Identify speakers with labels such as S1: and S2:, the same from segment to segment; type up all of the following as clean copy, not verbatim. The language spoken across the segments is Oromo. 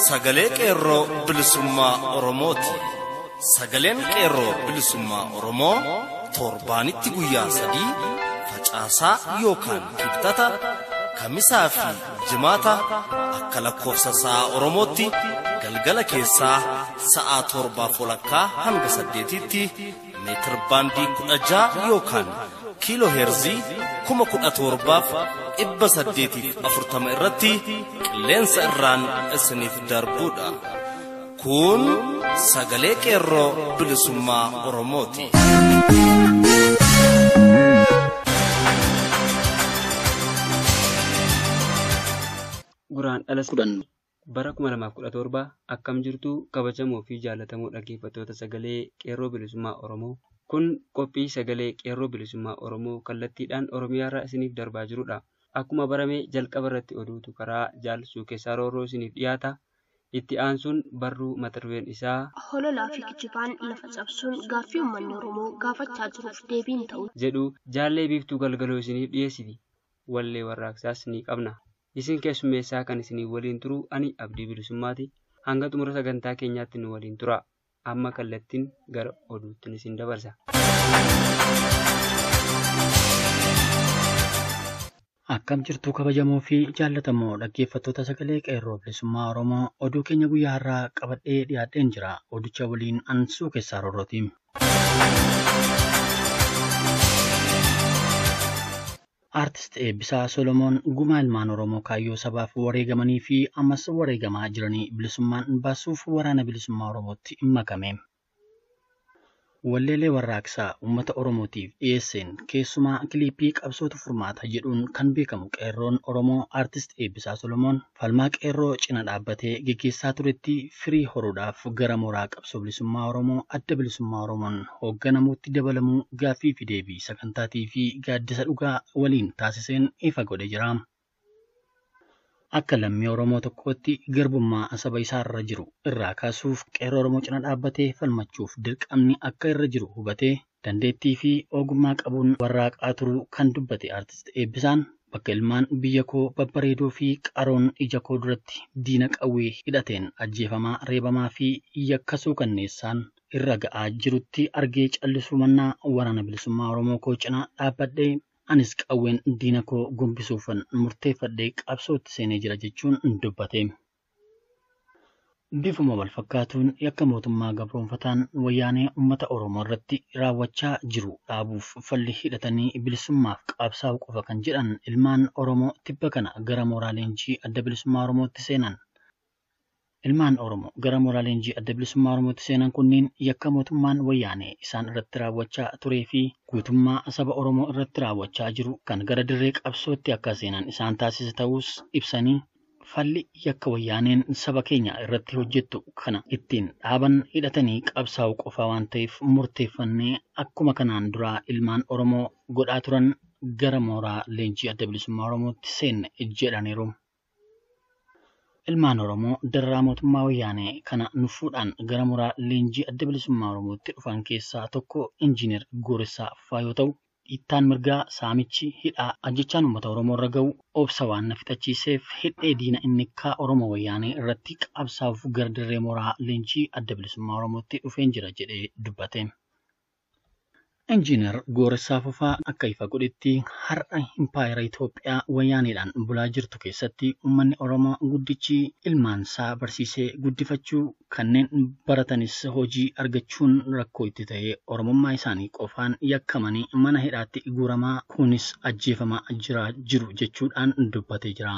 S1: Sagalee Qeerroo Bilisummaa Oromooti. Sagaleen Qeerroo Bilisummaa Oromoo torbaanitti guyyaa 3 facaasaa yookaan kibxata kamisaa fi jimaata akka lakkoofsa sa'a Oromootti galgala keessaa sa'a 7:30 hanga 8tti meetir baandii 16 yookaan kiiloo heerzii 17,840 irratti qilleensa irraan isiniif darbuudha. Kun sagalee Qeerroo Bilisummaa Oromooti.
S2: Guraan dhala 10 bara 2017 akkam jirtu kabajamoo fi jaallatamoo dhaggeeffattoota sagalee Qeerroo Bilisummaa Oromoo. Kun qophii sagalee Qeerroo Bilisummaa Oromoo kallattiidhaan Oromiyaarraa isiniif darbaa jirudha. Akkuma barame jalqaba irratti oduutu karaa jaalsuu keessaa roorroo isiniif dhiyaata. Itti aansuun barruu mata dureen isaa
S3: Hololaa fi kijibaan lafa cabsuun gaaffii uummanni Oromoo gaafachaa jiruuf deebiin ta'u
S2: jedhu jaallee biiftuu galgaloo isiniif dhiyeessiti. Wallee warraaqsaas ni qabna. Isin keessummeessaa kan isinii waliin turu ani Abdii Bilisummaati. Hanga xumura sagantaa keenyaatti nu waliin tura. Amma kallattiin gara oduutti isin dabarsa.
S4: Akkam jirtu kabajamoo fi jaallatamoo dhaggeeffattoota sagalee Qeerroo Bilisummaa Oromoo oduu keenya guyyaa har'aa qabadhee dhiyaadheen jira. Oducha waliin ansuu keessaa roorrooti. Aartist Eebbisaa Solomoon gumaa ilmaan Oromoo kaayyoo sabaaf wareegamanii fi ammas wareegamaa jiranii bilisummaan baasuuf waraana bilisummaa Oromootti makame. Walleelee warraaqsaa uummata Oromootiif dhiyeesseen keessumaa kiliippii qabsootu furmaata jedhuun kan beekamu Qeerroon Oromoo Aartist Eebbisaa Solomoon falmaa qeerroo cina dhaabbatee geggeessaa turetti firii horuudhaaf gara mooraa qabsoo bilisummaa Oromoo adda bilisummaa Oromoon hoogganamuutti dabalamuu gaaffii fi deebii sagantaatii fi gaaddisa dhugaa waliin taasiseen ifa godhe jira. Akka lammii Oromoo tokkootti garbummaa saba isaarra jiru irraa kaasuuf qeerroo Oromoo cina dhaabbatee falmachuuf dirqamni akka irra jiru hubatee dandeettii fi ogummaa qabuun warraaqaa turuu kan dubbate Aartist Eebbisaan bakka ilmaan biyya koo babbareedoo fi qaroon ija koo duratti diina qawwee hidhateen ajjeefamaa reebamaa fi yakka suukanneessaan irra ga'aa jirutti argee callisuu mannaa waraana bilisummaa Oromoo koo cina dhaabbadhee anis qawween diina koo gombisuufan murteeffadhee qabsootti seenee jira jechuun dubbate. Bifuma wal fakkaatuun yakka mootummaa gabroonfataan wayyaanee uummata Oromoo irratti raawwachaa jiru dhaabuuf falli hidhatanii bilisummaaf qabsaa'uu qofa kan jedhan ilmaan Oromoo tibba kana gara mooraa leenjii adda bilisummaa Oromootti seenan. Ilmaan Oromoo gara mooraa leenjii adda bilisummaa Oromootti seenan kunneen yakka mootummaan wayyaanee isaan irratti raawwachaa turee fi guutummaa saba Oromoo irratti raawwachaa jiru kan gara dirree qabsootti akka seenan isaan taasise ta'us ibsanii falli yakka wayyaaneen saba keenya irratti hojjettu kana ittiin dhaaban hidhatanii qabsaa'uu qofa waan ta'eef murteeffannee akkuma kanaan duraa ilmaan Oromoo godhaa turan gara mooraa leenjii adda bilisummaa Oromootti seenne jedhaniiru. Ilmaan Oromoo darraa mootummaa wayyaanee kana nufuudhaan gara mooraa leenjii adda bilisummaa Oromootti dhufan keessaa tokko Injiinar Gooressaa Fufaa yoo ta'u, dhiittaan mirgaa saamichi hidhaa ajjechaan uummata Oromoo irra ga'u obsa waan na fixachiiseef hidhee diina inni kaa Oromoo wayyaanee irratti qabsaa'uuf gara dirree mooraa leenjii adda bilisummaa Oromootti dhufeen jira jedhee dubbate. Injiinar Gooressaa Fufaa akka ifa godhetti har'a impaayera Itoophiyaa wayyaaneedhaan bulaa jirtu keessatti uummanni Oromoo guddichi ilmaansaa barsiisee guddifachuu kanneen baratanis hojii argachuun rakkoo itti ta'ee Oromummaa isaanii qofaan yakkamanii mana hidhaatti guuramaa kunis ajjeefamaa jiru jechuudhaan dubbatee jira.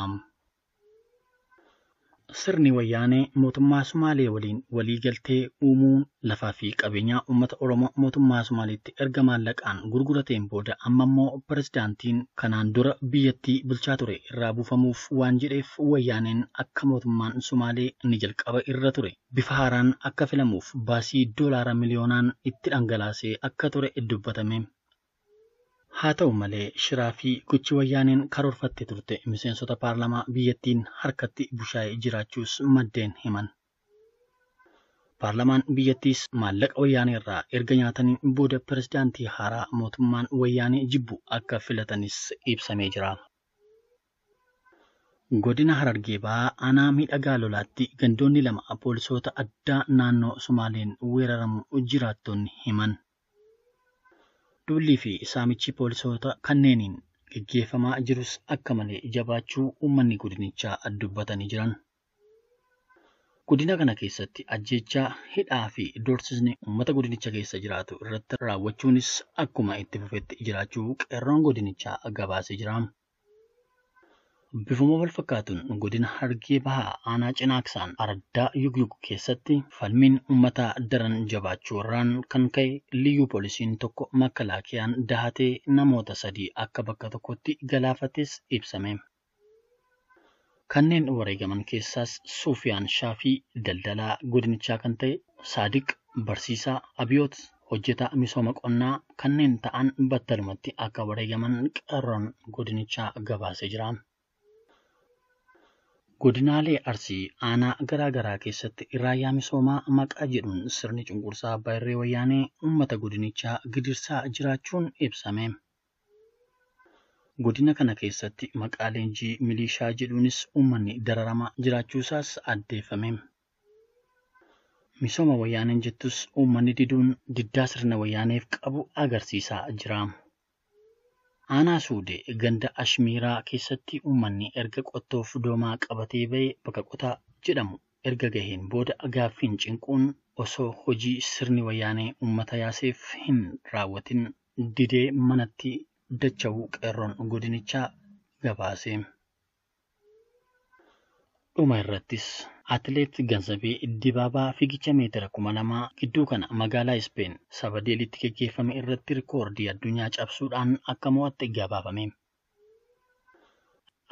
S4: Sirni wayyaanee mootummaa Sumaalee waliin walii galtee uumuun lafaa fi qabeenyaa uummata Oromoo mootummaa Sumaaleetti erga maallaqaan gurgurateen booda amma immoo pirezidaantiin kanaan dura biyyattii bulchaa ture irraa buufamuuf waan jedheef wayyaaneen akka mootummaan Sumaalee ni jalqaba irra ture bifa haaraan akka filamuuf baasii doolaara miliyoonaan itti dhangalaasee akka ture dubbatame. Haa ta'u malee shiraa fi gochi wayyaaneen karoorfattee turte miseensota paarlaamaa biyyattiin harkatti bushaayee jiraachuus maddeen himan. Paarlaamaan biyyattiis maallaqa wayyaanee irraa erga nyaatanii booda pirezidaantii haaraa mootummaan wayyaanee jibbu akka filatanis ibsamee jira. Godina Harargee Bahaa aanaa miidhagaa lolaatti gandoonni lama poolisoota addaa naannoo Sumaaleen weeraramu jiraattonni himan. Duullii fi saamichi poolisoota kanneeniin geggeeffamaa jirus akka malee jabaachuu uummanni godinichaa dubbatanii jiran. Godina kana keessatti ajjeechaa, hidhaa fi doorsisni uummata godinicha keessa jiraatu irratti raawwachuunis akkuma itti fufetti jiraachuu qeerroon godinichaa gabaasee jira. Bifuma wal fakkaatuun godina Harargee Bahaa aanaa Cinaaksaan araddaa Yugyug keessatti falmiin uummataa daran jabaachuu irraan kan ka'e liyyuu poolisiin tokko makkalaakiyaan dahatee namoota sadii akka bakka tokkotti galaafates ibsame. Kanneen wareegaman keessaas Suufiyaan Shaafii daldalaa godinichaa kan ta'e, Saadiq Barsiisaa Abiyoot hojjetaa misooma qonnaa kanneen ta'an battalumatti akka wareegaman qeerroon godinichaa gabaasee jira. Godinaalee Arsii aanaa garaa garaa keessatti raayyaa misoomaa maqaa jedhuun sirni cunqursaa abbaa irree wayyaanee uummata godinichaa gidirsaa jiraachuun ibsame. Godina kana keessatti maqaa leenjii milishaa jedhuunis uummanni dararamaa jiraachuusaas addeeffame. Misooma wayyaaneen jettus uummanni diduun diddaa sirna wayyaaneef qabu agarsiisaa jira. Aanaa Suudee ganda Ashmiiraa keessatti uummanni erga qottoof doomaa qabatee ba'e bakka qotaa jedhamu erga gaheen booda gaaffiin cinquun osoo hojii sirni wayyaanee uummata yaaseef hin raawwatin didee manatti dacha'uu qeerroon godinichaa gabaase. Dhuma irrattis Atileet Ganzabee Dibaabaa fiigicha meetira 2000 gidduu kana magaalaa Ispeen Sabadeelitti geggeeffame irratti rikoordii addunyaa cabsuudhaan akka mo'atte gabaafame.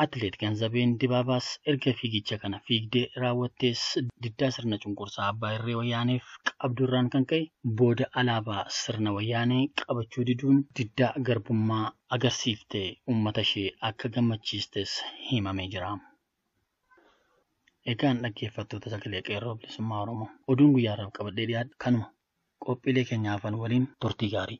S4: Atileet Ganzabeen Dibaabaas erga fiigicha kana fiigdee raawwattees diddaa sirna cunqursaa abbaa irree wayyaaneef qabdurraan kan ka'e booda alaabaa sirna wayyaanee qabachuu diduun diddaa garbummaa agarsiiftee uummata ishee akka gammachiistes himamee jira. Egaan dhaggeeffattoota sagalee qeerroo bilisummaa Oromoo oduun guyyaa har'aaf qabadhee dhiyaadhe kanuma qophiilee keenya hafan waliin turtii gaarii.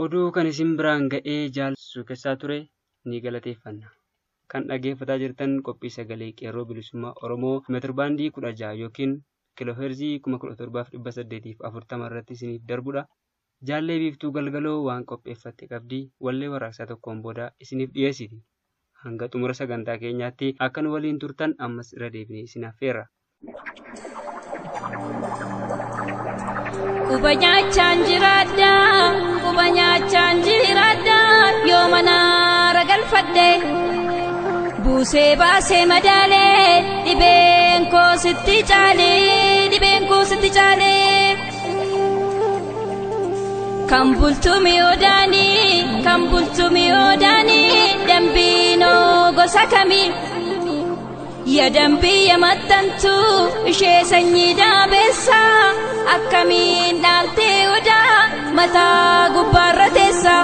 S2: Oduu kan isin biraan ga'ee jaalsu keessaa ture ni galateeffanna. Kan dhaggeeffataa jirtan qophii sagalee qeerroo bilisummaa Oromoo meetirbaandii 16 yookiin kiilooheerzii 17,840 irratti isiniif darbudha. Jaallee biiftuu galgaloo waan qopheeffatte qabdii wallee warraaqsaa tokkoon booda isiniif dhiyeessiti. Hanga xumura sagantaa keenyaatti akka nu waliin turtan ammas irra deebinee isin affeerra.
S5: Quba nyaachaan jiraadha, quba nyaachaan jiraadha, yoo manaara galfadhe. Buusee baasee madaalee dhibeen koo sitti caalee dhibeen koo sitti caalee. Kan bultu mi'oodaanii kan bultu mi'oodaanii dambiinoo gosa kamii. Ya dambii ya maxxantu ishee sanyii daabeessa akkamiin dhaaltee odaa mataa gubbaarra teessa.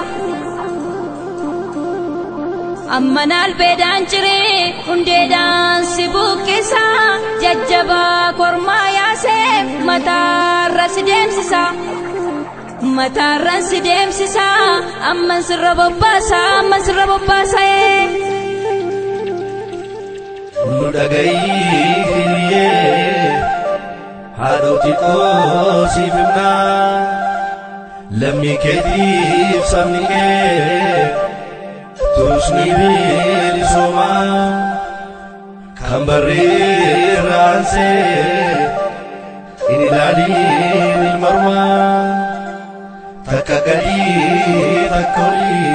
S5: Amma naalbeedhaan ciree hundeedhaan si buqqisa jajjabaa kormaa yaasee mataarra si deemsisa. Mataarran si deemsisa amman sirra bobbaasa amman sirra bobbaasa.
S6: Nu dhagaii hiriyyee haadhoti koo siif himnaa lammii keetiif sabni kee turusni bilisoomaa kan barreerraansee hin ilaaliin ilmarmaa takka gadii takka olii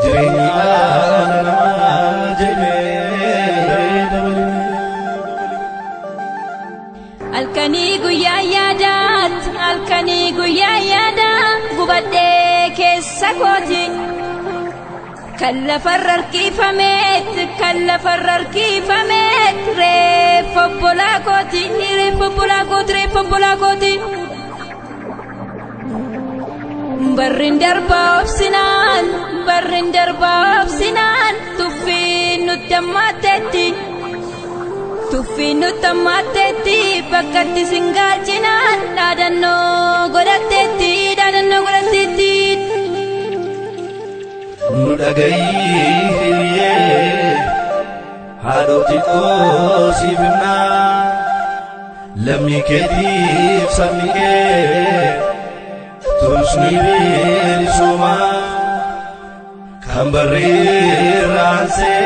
S6: jireenyi dhala namaa jedhee.
S5: Halkanii guyyaa yaadaat halkanii guyyaa yaadaa gubadhee keessa kooti. Kan lafarra harkifameet kan lafarra harkifameet reeffa obbolaa kooti reeffa obbolaa kooti reeffa obbolaa kooti. Barriin darbaa obsinaan barriin darbaa obsinaan tuffiin nutti hammaatteetti. Tuffiin nutti ammaatteetti bakkatti singaalchinaan dhaadannoo godhatteetti dhaadannoo godhatteetti.
S6: Nu dhagayi hiriyyee haadhoti koo siif himnaa lammii keetiif sabni kee tumsni bilisummaa kan barreerraansee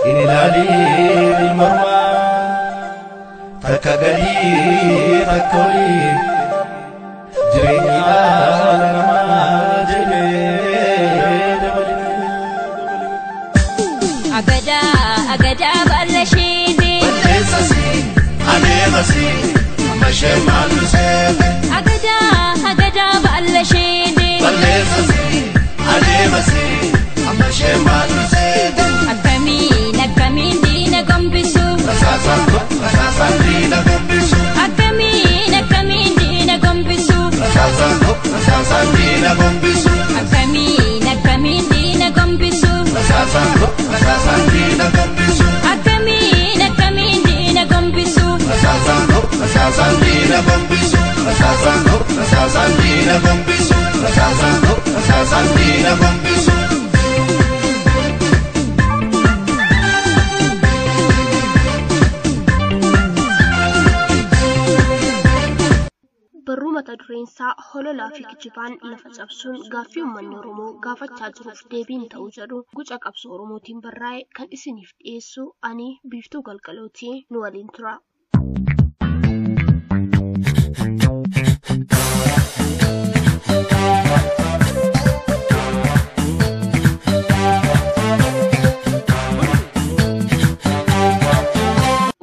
S6: hin ilaaliin ilma ormaa takka gadii takka olii jireenyi dhala namaa jedhee dabalee.
S5: Agadaa agadaa baala isheeti.
S6: Balleessasi adeemasi amma ishee maal nu seete.
S5: Agadaa agadaa baala isheeti.
S6: Balleessasi adeemasi amma ishee maal nu seete.
S5: Akkamiin akkamiin diina gombisu.
S6: Rasaasaan rasaasaan diina gombisu.
S5: Akkamiin akkamiin diina gombisu.
S6: Rasaasaan rasaasaan diina gombisu.
S5: Akkamiin akkamiin diina gombisu.
S6: Rasaasaan rasaasaan diina gombisu.
S5: Akkamiin akkamiin diina gombisu.
S6: Rasaasaan rasaasaan diina gombisu. Rasaasaan rasaasaan diina gombisu. Rasaasaan rasaasaan diina gombisu.
S3: Barruu mata dureen isaa hololaa fi kijibaan lafa cabsuun gaaffii uummanni Oromoo gaafachaa jiruuf deebiin ta'uu jedhu guca qabsoo Oromootiin barraa'e kan isiniif dhiyeessu ani Biiftuu Galgalootii nu waliin tura.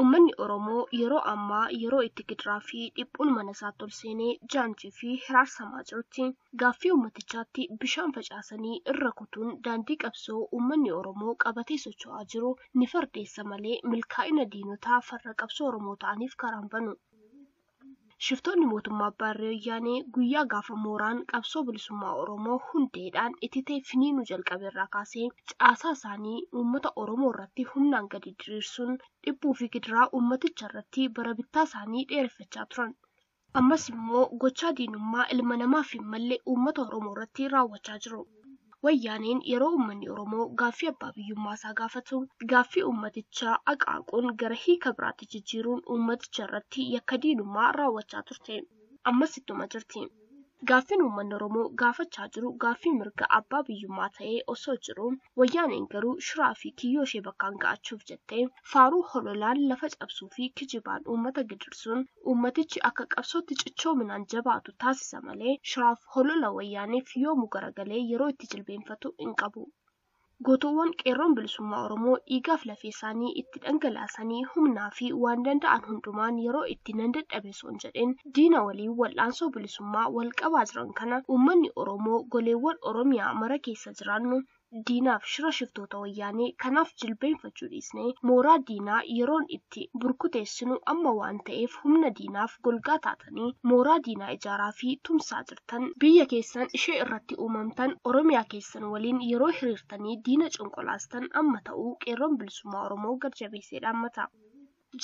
S3: Uummanni Oromoo yeroo ammaa yeroo itti gidiraa fi dhiphuun mana isaatti ol seenee jaanjii fi hiraarsamaa jirutti gaaffii uummatichaatti bishaan facaasanii irra kutuun daandii qabsoo uummanni Oromoo qabatee socho'aa jiru ni fardeessa malee milkaa'ina diinotaa farra qabsoo Oromoo ta'aniif karaan banu. Shiftoonni mootummaa Abbaa Irree Wayyaanee guyyaa gaafa mooraan qabsoo bilisummaa Oromoo hundeedhaan ititee finiinuu jalqabe irraa kaasee caasaa isaanii uummata Oromoo irratti humnaan gadi diriirsuun dhibbuu fi gidiraa uummaticha irratti bara bittaa isaanii dheereffachaa turan. Ammas immoo gochaa diinummaa ilma namaaf hin malle uummata Oromoo irratti raawwachaa jiru. Wayyaaneen yeroo uummanni Oromoo gaaffii abbaa biyyummaa isaa gaafatu gaaffii uummatichaa aqaaquun gara hiika biraatti jijjiiruun uummaticha irratti yakka diinummaa raawwachaa turte. Ammas ittuma jirti. Gaaffiin uummanni Oromoo gaafachaa jiru gaaffii mirga abbaa biyyummaa ta'ee osoo jiru wayyaaneen garuu shiraa fi kiyyoo ishee bakkaan ga'achuuf jettee faaruu hololaan lafa cabsuu fi kijibaan uummata gidirsuun uummatichi akka qabsootti cichoominaan jabaatu taasisa malee shiraaf holola wayyaaneef yoomuu garagalee yeroo itti jilbeenfatu hin qabu. Gootoowwan qeerroon bilisummaa Oromoo dhiigaaf lafee isaanii itti dhangalaasanii humnaa fi waan danda'an hundumaan yeroo itti nan dadhabe osoo hin jedhin diina waliin wal'aansoo bilisummaa wal qabaa jiran kana uummanni Oromoo goleewwan Oromiyaa mara keessa jiraannu diinaaf shira shiftoota wayyaanee kanaaf jilbeenfachuu dhiisnee mooraa diinaa yeroon itti burkuteessinu amma waan ta'eef humna diinaaf golgaa taatanii mooraa diinaa ijaaraa fi tumsaa jirtan biyya keessan ishee irratti uumamtan Oromiyaa keessan waliin yeroo hiriirtanii diina conqolaastan amma ta'uu qeerroon bilisummaa Oromoo gad-jabeessee dhaammata.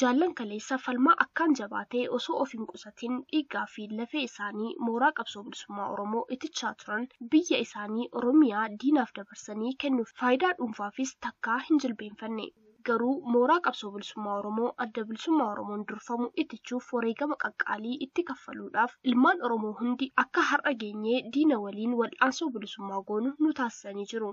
S3: Jaallan kaleessa falmaa akkaan jabaatee osoo of hin qusatin dhiigaa fi lafee isaanii mooraa qabsoo bilisummaa Oromoo itichaa turan biyya isaanii Oromiyaa diinaaf dabarsanii kennuuf faayidaa dhuunfaafis takkaa hin jilbeenfanne. Garuu mooraa qabsoo bilisummaa Oromoo adda bilisummaa Oromoon durfamu itichuuf wareegama qaqqaalii itti kaffaluudhaaf ilmaan Oromoo hundi akka har'a geenyee diina waliin wal'aansoo bilisummaa goonu nu taasisanii jiru.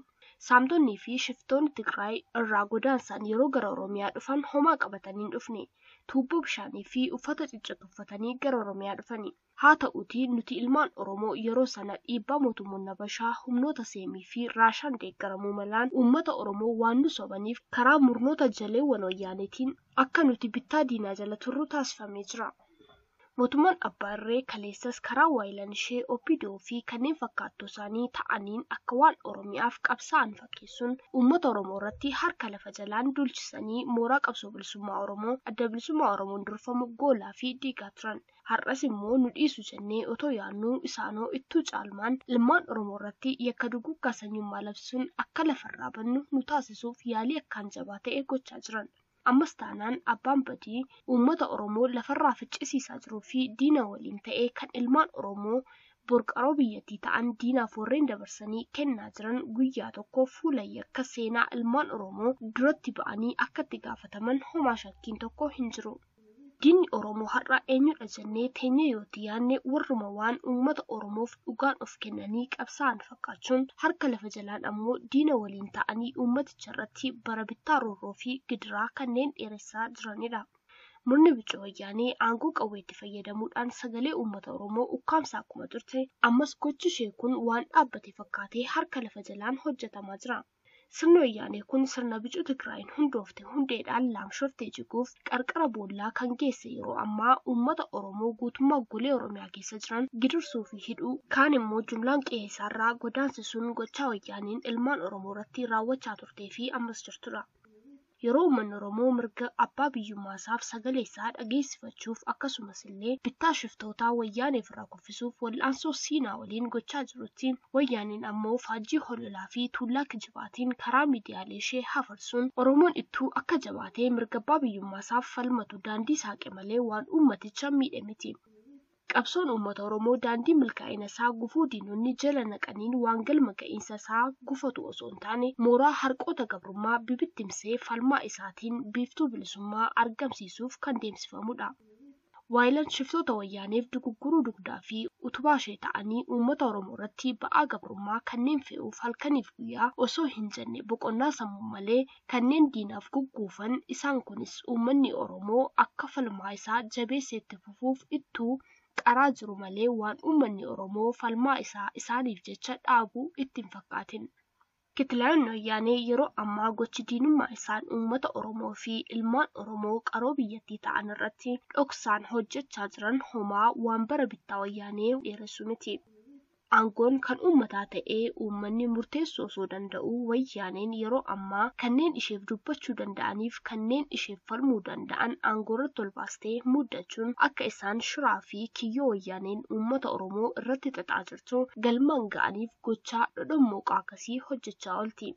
S3: Saamtonnii fi shiftoonni Tigraay irraa godaansaan yeroo gara Oromiyaa dhufan homaa qabatanii hin dhufne. Tuubboo bishaanii fi uffata ciccittuu uffatanii gara Oromiyaa dhufani. Haa ta'uutii nuti ilmaan Oromoo yeroo sana dhiibbaa mootummoonni Habashaa humnoota Seemii fi Raashaan deeggaramuu malaan uummata Oromoo waan nu sobaniif karaa murnoota jaleewwan wayyaaneetiin akka nuti bittaa diinaa jala turru taasifamee jira. Mootummaan Abbaa Irree kaleessas karaa waayilan ishee OPDO fi kanneen fakkaattoo isaanii ta'aniin akka waan Oromiyaaf qabsaa'an fakkeessuun uummata Oromoo irratti harka lafa jalaan duulchisanii mooraa qabsoo bilisummaa Oromoo adda bilisummaa Oromoon durfamu goolaa fi diigaa turan. Har'as immoo nu dhiisu jennee otoo yaadnuu isaanoo ittuu caalmaan ilmaan Oromoo irratti yakka duguuggaa sanyummaa labsuun akka lafarraa bannu nu taasisuuf yaalii akkaan jabaa ta'e gochaa jiran. Ammas taanaan abbaan badii uummata Oromoo lafarraa ficcisiisaa jiruu fi diina waliin ta'ee kan ilmaan Oromoo borqaroo biyyattii ta'an diinaaf warreen dabarsanii kennaa jiran guyyaa tokko fuula yakka seenaa ilmaan Oromoo duratti ba'anii akka itti gaafataman homaa shakkiin tokko hin jiru. Diinni Oromoo har'a eenyudha jennee teenyee yoo itti yaadne warruma waan uummata Oromoof dhugaan of kennanii qabsaa'an fakkaachuun harka lafa jalaan ammoo diina waliin ta'anii uummaticha irratti bara bittaa roorroo fi gidiraa kanneen dheeressaa jiranidha. Murni bicuu wayyaanee aangoo qawweetti fayyadamuudhaan sagalee uummata Oromoo ukkaamsaa akkuma turte ammas gochi ishee kun waan dhaabbate fakkaatee harka lafa jalaan hojjetamaa jira. Sirni wayyaanee kun sirna bicuu Tigraayin hundoofte hundeedhaan laamshoftee jiguuf qarqara boollaa kan geesse yeroo ammaa uummata Oromoo guutummaa golee Oromiyaa keessa jiran gidirsuu fi hidhuu kaan immoo jumlaan qe'ee isaarraa godaansisuun gochaa wayyaaneen ilmaan Oromoo irratti raawwachaa turtee fi ammas jirtudha. Yeroo uummanni Oromoo mirga abbaa biyyummaa isaaf sagalee isaa dhageessifachuuf akkasumas illee bittaa shiftootaa wayyaaneef irraa kuffisuuf wal'aansoo siinaa waliin gochaa jirutti wayyaaneen ammoo faajjii hololaa fi tuullaa kijibaatiin karaa miidiyaalee ishee hafarsuun Oromoon ittuu akka jabaatee mirga abbaa biyyummaa isaaf falmatu daandii saaqe malee waan uummaticha miidhe miti. Qabsoon uummata Oromoo daandii milkaa'ina isaa gufuu diinonni jala naqaniin waan galma ga'iinsa isaa gufatu osoo hin taane mooraa harqoota gabrummaa bibittimsee falmaa isaatiin biiftuu bilisummaa argamsiisuuf kan deemsifamudha. Waayilaan shiftoota wayyaaneef dugugguruu dugdaa fi utubaa ishee ta'anii uummata Oromoo irratti ba'aa gabrummaa kanneen fe'uuf halkaniif guyyaa osoo hin jenne boqonnaa sammuu malee kanneen diinaaf gugguufan isaan kunis uummanni Oromoo akka falmaa isaa jabeessee itti fufuuf ittuu qaraa jiru malee waan uummanni Oromoo falmaa isaa isaaniif jecha dhaabuu itti hin fakkaatin. Kitlaayonni wayyaanee yeroo ammaa gochi diinummaa isaan uummata Oromoo fi ilmaan Oromoo qaroo biyyattii ta'an irratti dhoksaan hojjechaa jiran homaa waan bara bittaa wayyaanee dheeressu miti. Aangoon kan uummataa ta'ee uummanni murteessuu osoo danda'u wayyaaneen yeroo ammaa kanneen isheef dubbachuu danda'aniif kanneen isheef falmuu danda'an aangoo irratti ol baastee muddachuun akka isaan shiraa fi kiyyoo wayyaaneen uummata Oromoo irratti xaxaa jirtu galmaan ga'aniif gochaa dhodhommoqaa akkasii hojjechaa oolti.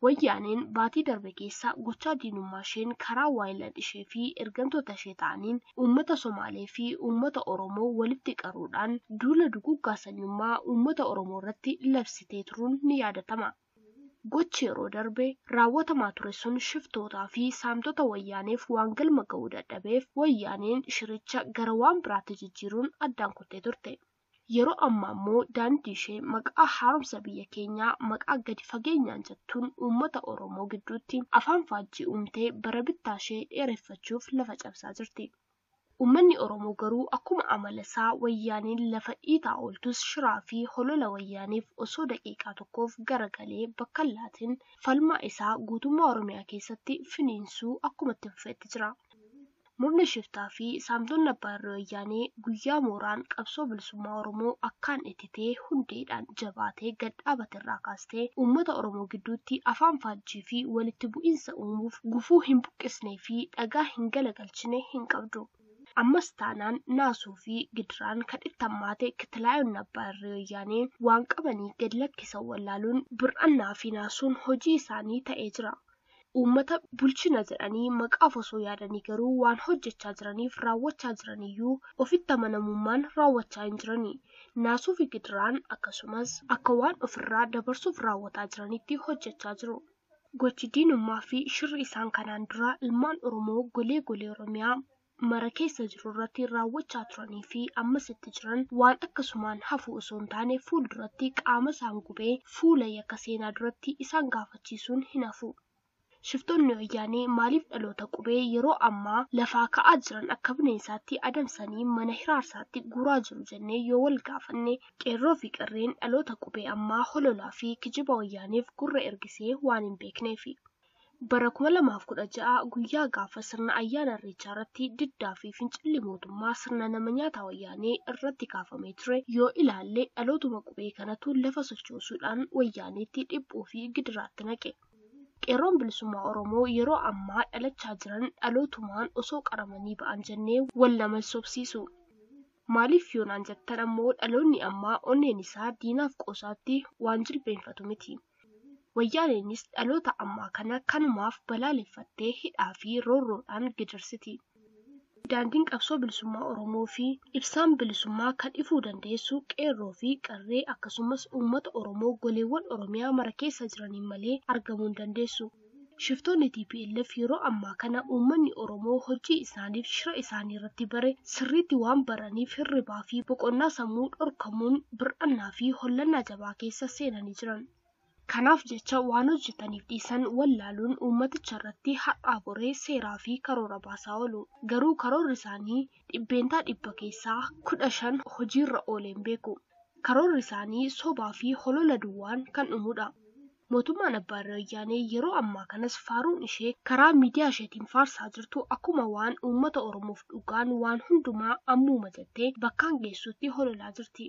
S3: Wayyaaneen baatii darbe keessa gochaa diinummaa isheen karaa waayilan ishee fi ergamtoota ishee ta'aniin uummata Somaalee fi uummata Oromoo walitti qaruudhaan duula duguuggaa sanyummaa uummata Oromoo irratti labsitee turuun ni yaadatama. Gochi yeroo darbe raawwatamaa ture sun shiftootaa fi saamtota wayyaaneef waan galma ga'uu dadhabeef wayyaaneen shiricha gara waan biraatti jijjiiruun addaan kuttee turte. Yeroo ammaa immoo daandii ishee maqaa haaromsa biyya keenyaa maqaa gadi fageenyaan jettuun uummata Oromoo gidduutti afaan faajjii uumtee bara bittaa ishee dheereffachuuf lafa cabsaa jirti. Uummanni Oromoo garuu akkuma amala isaa wayyaaneen lafa dhiitaa ooltus shiraa fi holola wayyaaneef osoo daqiiqaa tokkoof garagalee bakka hin laatin falmaa isaa guutummaa Oromiyaa keessatti finiinsuu akkuma itti fufetti jira. Murni shiftaa fi saamtonni abbaa irree wayyaanee guyyaa mooraan qabsoo bilisummaa Oromoo akkaan ititee hundeedhaan jabaatee gad dhaabate irraa kaastee uummata Oromoo gidduutti afaan faajjii fi walitti bu'iinsa uumuuf gufuu hin buqqisnee fi dhagaa hin galagalchine hin qabdu. Ammas taanaan naasuu fi gidiraan kan itti hammaate kitlaayonni abbaa irree wayyaanee waan qabanii gad lakkisan wallaaluun bir'annaa fi naasuun hojii isaanii ta'ee jira. Uummata bulchina jedhanii maqaaf osoo yaadanii garuu waan hojjechaa jiraniif raawwachaa jiraniyyuu ofitti amanamummaan raawwachaa hin jirani. Naasuu fi gidiraan akkasumas akka waan ofirraa dabarsuuf raawwataa jiranitti hojjechaa jiru. Gochi diinummaa fi shirri isaan kanaan dura ilmaan Oromoo golee golee Oromiyaa mara keessa jiru irratti raawwachaa turanii fi ammas itti jiran waan akkasumaan hafu osoo hin taane fuulduratti qaama isaan gubee fuula yakka seenaa duratti isaan gaafachiisuun hin hafu. Shiftoonni wayyaanee maaliif dhaloota qubee yeroo ammaa lafaa ka'aa jiran akka bineensaatti adamsanii mana hiraarsaatti guuraa jiru jennee yoo wal gaafanne qeerroo fi qarreen dhaloota qubee ammaa hololaa fi kijiba wayyaaneef gurra ergisee waan hin beekneefi. Bara 2016 guyyaa gaafa sirna ayyaana irreechaa irratti diddaa fi fincilli mootummaa sirna nama nyaataa wayyaanee irratti kaafamee ture yoo ilaalle dhalootuma qubee kanatu lafa sochoosuudhaan wayyaaneetti dhiphuu fi gidiraatti naqe. Qeerroon bilisummaa Oromoo yeroo ammaa dhalachaa jiran dhalootumaan osoo qaramanii ba'an jennee wal nama sobsiisu. Maaliif yoonaan jettan ammoo dhaloonni ammaa onneen isaa diinaaf qoosaatti waan jilbeenfatu miti. Wayyaaneenis dhaloota ammaa kana kanumaaf balaaleffattee hidhaa fi roorroodhaan gidirsiti. Daandiin qabsoo bilisummaa Oromoo fi ibsaan bilisummaa kan ifuu dandeessu qeerroo fi qarree akkasumas uummata Oromoo goleewwan Oromiyaa mara keessa jiraniin malee argamuu hin dandeessu. Shiftoonni TPLF yeroo ammaa kana uummanni Oromoo hojii isaaniif shira isaanii irratti bare sirriitti waan baraniif hirribaa fi boqonnaa sammuu dhorkamuun bir'annaa fi hollannaa jabaa keessa seenanii jiran. Kanaaf jecha waan hojjetaniif dhiisan wallaaluun uummaticha irratti har'aa boree seeraa fi karoora baasaa oolu. Garuu karoorri isaanii 100% keessaa 15 hojiirra oolee hin beeku. Karoorri isaanii sobaa fi holola duwwaan kan dhumudha. Mootummaan Abbaa Irree Wayyaanee yeroo ammaa kanas faaruun ishee karaa miidiyaa isheetiin faarsaa jirtu akkuma waan uummata Oromoof dhugaan waan hundumaa ammuma jettee bakkaan geessutti hololaa jirti.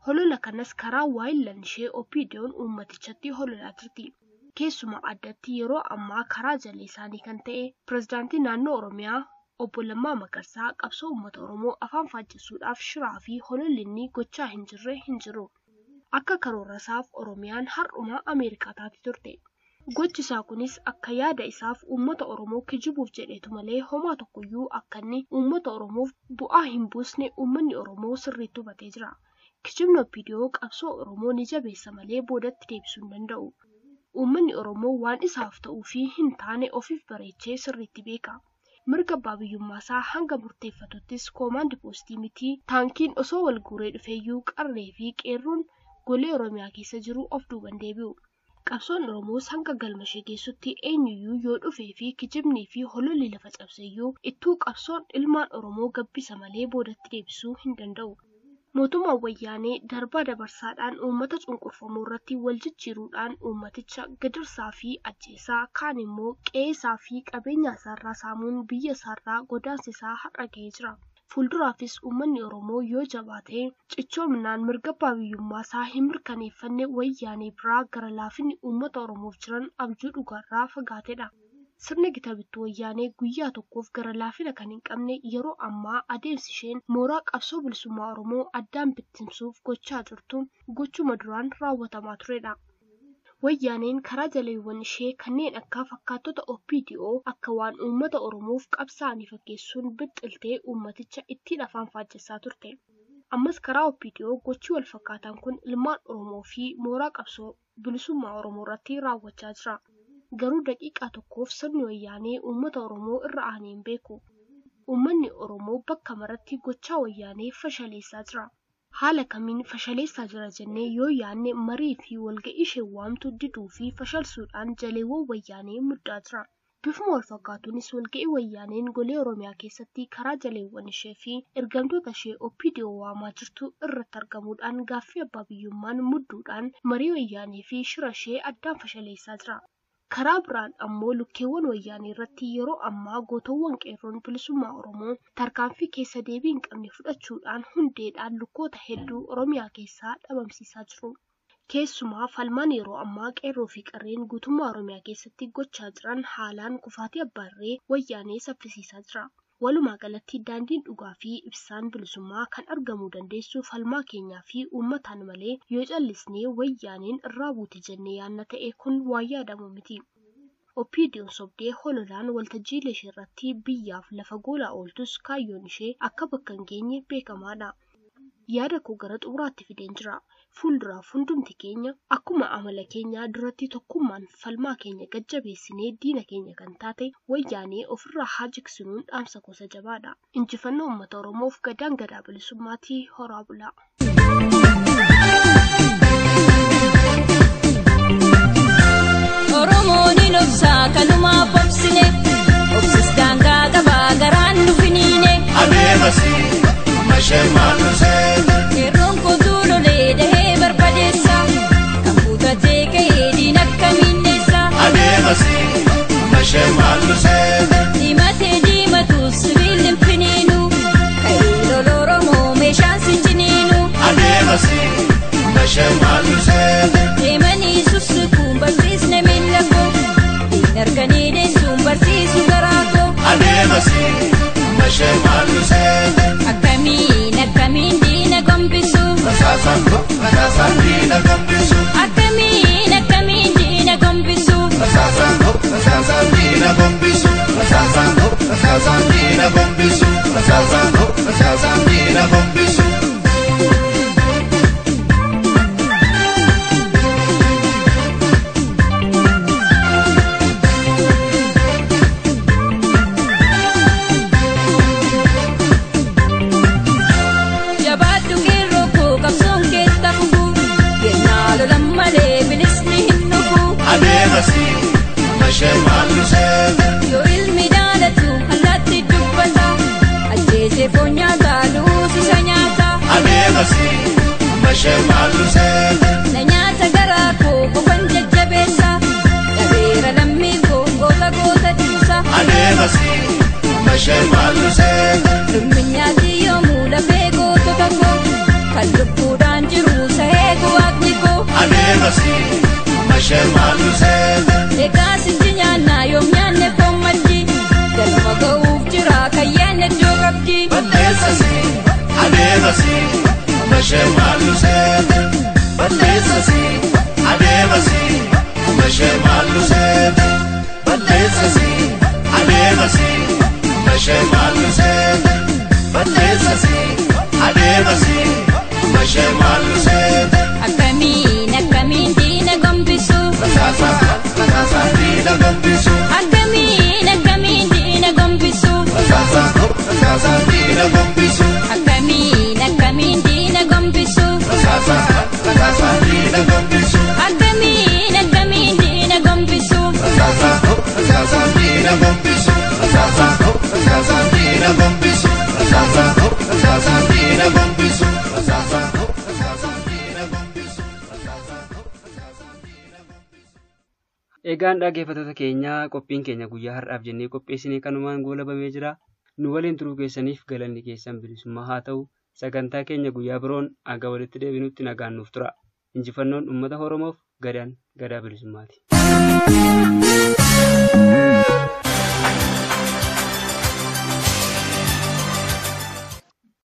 S3: Holola kanas karaa waayillan ishee OPDO'n uummatichatti hololaa jirti. Keessumaa addatti yeroo ammaa karaa jalee isaanii kan ta'e pirezidaantii naannoo Oromiyaa Obbo Lammaa Magarsaa qabsoo uummata Oromoo afaan faajjessuudhaaf shiraa fi hololli inni gochaa hin jirre hin jiru. Akka karoora isaaf Oromiyaan har'uma Ameerikaa taati turte. Gochi isaa kunis akka yaada isaaf uummata Oromoo kijibuuf jedheetu malee homaa tokkoyyuu akka inni uummata Oromoof bu'aa hin buusne uummanni Oromoo sirriitti hubatee jira. Kijibni OPDO qabsoo Oromoo ni jabeessa malee boodatti deebisuu hin danda'u. Uummanni Oromoo waan isaaf ta'uu fi hin taane ofiif bareechee sirriitti beeka. Mirga abbaa biyyummaa isaa hanga murteeffatuttis koomaandi poostii miti taankiin osoo wal guuree dhufeeyyuu qarree fi qeerroon golee Oromiyaa keessa jiru of duuban deebi'u. Qabsoon Oromoos hanga galma ishee geessutti eenyuyyuu yoo dhufee fi kijibnii fi hololli lafa cabseyyuu ittuu qabsoon ilmaan Oromoo gabbisa malee boodatti deebisuu hin danda'u. Mootummaan Wayyaanee darbaa dabarsaadhaan uummata cunqurfamuu irratti wal jijjiiruudhaan uummaticha gidirsaa fi ajjeesaa kaan immoo qe'eesaa fi qabeenya isaarraa saamuun biyya isaarraa godaansisaa har'a ga'ee jira. Fuulduraafis uummanni Oromoo yoo jabaate cichoominaan mirga abbaa biyyummaa isaa hin mirkaneeffanne Wayyaanee biraa gara laafinni uummata Oromoof jiran abjuu dhugaarraa fagaatedha. Sirni gita bittuu Wayyaanee guyyaa tokkoof gara laafina kan hin qabne yeroo ammaa adeemsi isheen mooraa qabsoo bilisummaa Oromoo addaan bittimsuuf gochaa jirtu gochuma duraan raawwatamaa turedha. Wayyaaneen karaa jaleewwan ishee kanneen akka fakkaattota OPDO akka waan uummata Oromoof qabsaa'anii fakkeessuun bixxiltee uummaticha ittiin afaan faajjessaa turte. Ammas karaa OPDO gochi wal fakkaataan kun ilmaan Oromoo fi mooraa qabsoo bilisummaa Oromoo irratti raawwachaa jira. Garuu daqiiqaa tokkoof sirni Wayyaanee uummata Oromoo irra aanee hin beeku. Uummanni Oromoo bakka maratti gochaa Wayyaanee fashaleessaa jira. Haala kamiin fashaleessaa jira jennee yoo yaadne marii fi walga'ii ishee waamtu diduu fi fashalsuudhaan jaleewwan Wayyaanee muddaa jira. Bifuma wal fakkaatuunis walga'ii Wayyaaneen golee Oromiyaa keessatti karaa jaleewwan ishee fi ergamtoota ishee OPDO waamaa jirtu irratti argamuudhaan gaaffii abbaa biyyummaan mudduudhaan marii Wayyaanee fi shira ishee addaan fashaleessaa jira. Karaa biraan ammoo lukkeewwan Wayyaanee irratti yeroo ammaa gootawwan qeerroon bilisummaa Oromoo tarkaanfii keessa deebii hin qabne fudhachuudhaan hundeedhaan lukkoota hedduu Oromiyaa keessaa dhabamsiisaa jiru. Keessumaa falmaan yeroo ammaa qeerroo fi qarreen guutummaa Oromiyaa keessatti gochaa jiran haalaan kufaatii abbaa irree Wayyaanee saffisiisaa jira. Walumaa galatti daandiin dhugaa fi ibsaan bilisummaa kan argamuu dandeessu falmaa keenyaa fi uummataan malee yoo callisnee Wayyaaneen irraa buute jennee yaadna ta'e kun waan yaadamu miti. OPDO'n sobdee hololaan waltajjiilee ishee irratti biyyaaf lafa goolaa ooltus kaayyoon ishee akka bakka hin geenye beekamaadha. Yaada koo gara xumuraatti fideen jira. Fuulduraaf hundumti keenya akkuma amala keenyaa duratti tokkummaan falmaa keenya gajjabeessinee diina keenya kan taate Wayyaanee ofirraa haa jigsinuun dhaamsa gosa jabaadha. Injifannoo uummata Oromoof gadaan gadaa bilisummaatii horaa bulaa.
S5: Oromoon hin obsaa kanumaaf obsine obsis daangaa qabaa garaan nu finiine.
S6: Adeemasi amma ishee maallusee.
S5: Qeerroon kootu lolee dahee barbadeessa kan kutatee ka'ee diina akkamiin dheessa.
S6: Adeemasi amma ishee maallusee.
S5: Diimatee diimatu sibiilli hin finiinu ka'ee lola Oromoo meeshaan si ciniinu.
S6: Adeemasi amma ishee maallusee.
S5: Deemanii sussukuun barsiisne miila koo diina arganii deessuun barsiisu garaa koo.
S6: Adeemasi amma ishee maallusee.
S5: Akkamiin akkamiin diina gombisu.
S6: Rasaasaan diina gombisu.
S5: Akkamiin akkamiin diina.
S6: Rasaasaan rasaasaan diina gombisu. Rasaasaan rasaasaan diina gombisu. Rasaasaan rasaasaan diina gombisu.
S5: Jabaadhu qeerroo koo qabsoon keessa fufu. Yennaa lolan malee bilisni hin dhufu.
S6: Adeemasi mashee maallusee.
S5: Yoo ilmi daalatu allaatti dubbata. Ajjeesee foon nyaata luusisa nyaata.
S6: Adeemasi mashee maallusee.
S5: Na nyaata garaa koo qofan jajjabeessa. Dhabeera lammii koo goota goota ciisa.
S6: Adeemasi mashee maallusee.
S5: Dhummi nyaati yoomuu lafee gootota koo. Kan lubbuudhaan jiru sahee waaqni koo.
S6: Adeemasi mashee maallusee.
S5: Egaa sinji nyaannaa yoom nyaanne foon maddi. Galma ga'uuf jira kayyaan iddoo qabdi.
S6: Balleessasi adeemasi mashee maallusee. Balleessasi adeemasi mashee maallusee. Balleessasi adeemasi mashee maallusee. Balleessasi adeemasi mashee maallusee.
S5: Akkamiin akkamiin diina gombisu.
S6: Rasaasaan rasaasaan diina gombisu.
S5: Akkamiin akkamiin diina gombisu.
S6: Rasaasaan rasaasaan diina gombisu.
S5: Akkamiin akkamiin diina gombisu.
S6: Rasaasaan rasaasaan diina gombisu.
S5: Akkamiin akkamiin diina gombisu.
S6: Rasaasaan rasaasaan diina gombisu. Rasaasaan rasaasaan diina gombisu. Rasaasaan rasaasaan diina gombisu. Rasaasaan rasaasaan diina gombisu. Rasaasaan rasaasaan diina gombisu.
S2: Egaan dhaggeeffattoota keenyaa qophiin keenya guyyaa har'aaf jennee qopheessine kanumaan goolabamee jira. Nu waliin turuu keessaniif galanni keessan bilisummaa haa ta'u. Sagantaa keenya guyyaa biroon hanga walitti deebinutti nagaan nuuf tura. Injifannoon uummata Oromoof gadaan gadaa bilisummaati.